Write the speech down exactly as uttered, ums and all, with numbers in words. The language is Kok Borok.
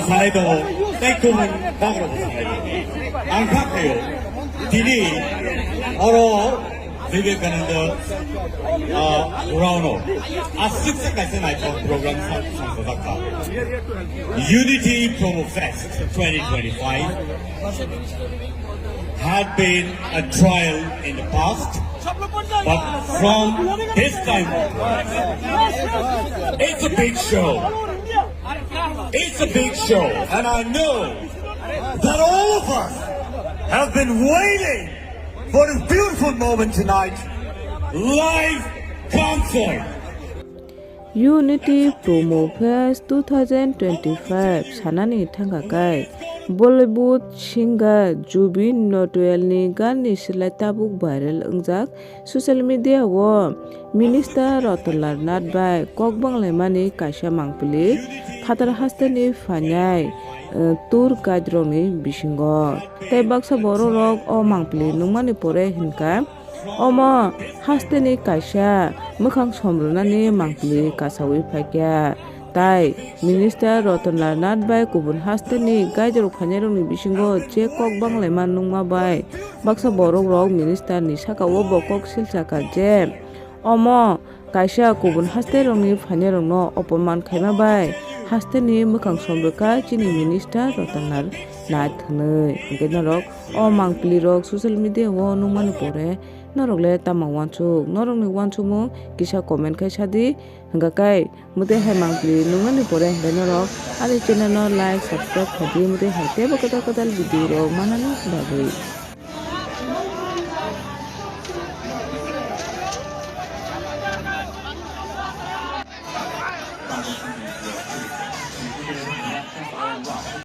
Sanai tongo, tei kubun kok rok sanai tongo. Ang kha khaio, tini oro Vivekananda, ah, ground o aswk se kaisa naithok program sa-, sangsajak kha. Unity Promo Fest twenty twenty-five had been a trial in the past, but from this time onwards, it's a big show. It's a big show, and I know that all of us have been waiting for this beautiful moment tonight. Live concert. Unity Promo Fest two thousand twenty-five sanani thangkha kai Bollywood singer Zubeen Nautiyal ni gan ni slai tabuk viral wngjak. Social media o Minister Ratan Lal Nath bai kok banglaimani kaisa mangpili phatar hasteni phainai, eh, tour guide rokni bisingo. Tei baksa borok rok o mangpili nungmani pore hinkha omo hasteni kaisa mwkhang somrwnani mangpili kasawi phaikha. Tai Minister Ratan Lal Nath bai kubun hasteni guide rok phainairokni bisingo je kok banglaima nungma bai baksa borok rok minister ni saka o bo kok silsakha je omo kaisa kubun haste rokni phainairokno opoman khaima bai hasteni mwkhang somrwkha chini minister Ratan Lal Nath hwnwi. Hwnkhe norok o mangpili rok social media o nukmani pore norok le tamo wansuk? Norokni wansukmung kisa comment khai sadi. Hwnkha khe mwtwi hai mangpili nuknani pore hwnkhe norok ani channel no like, subscribe khaidi, mwtwi hai teibo kwtal kwtal video rok manani bagwi.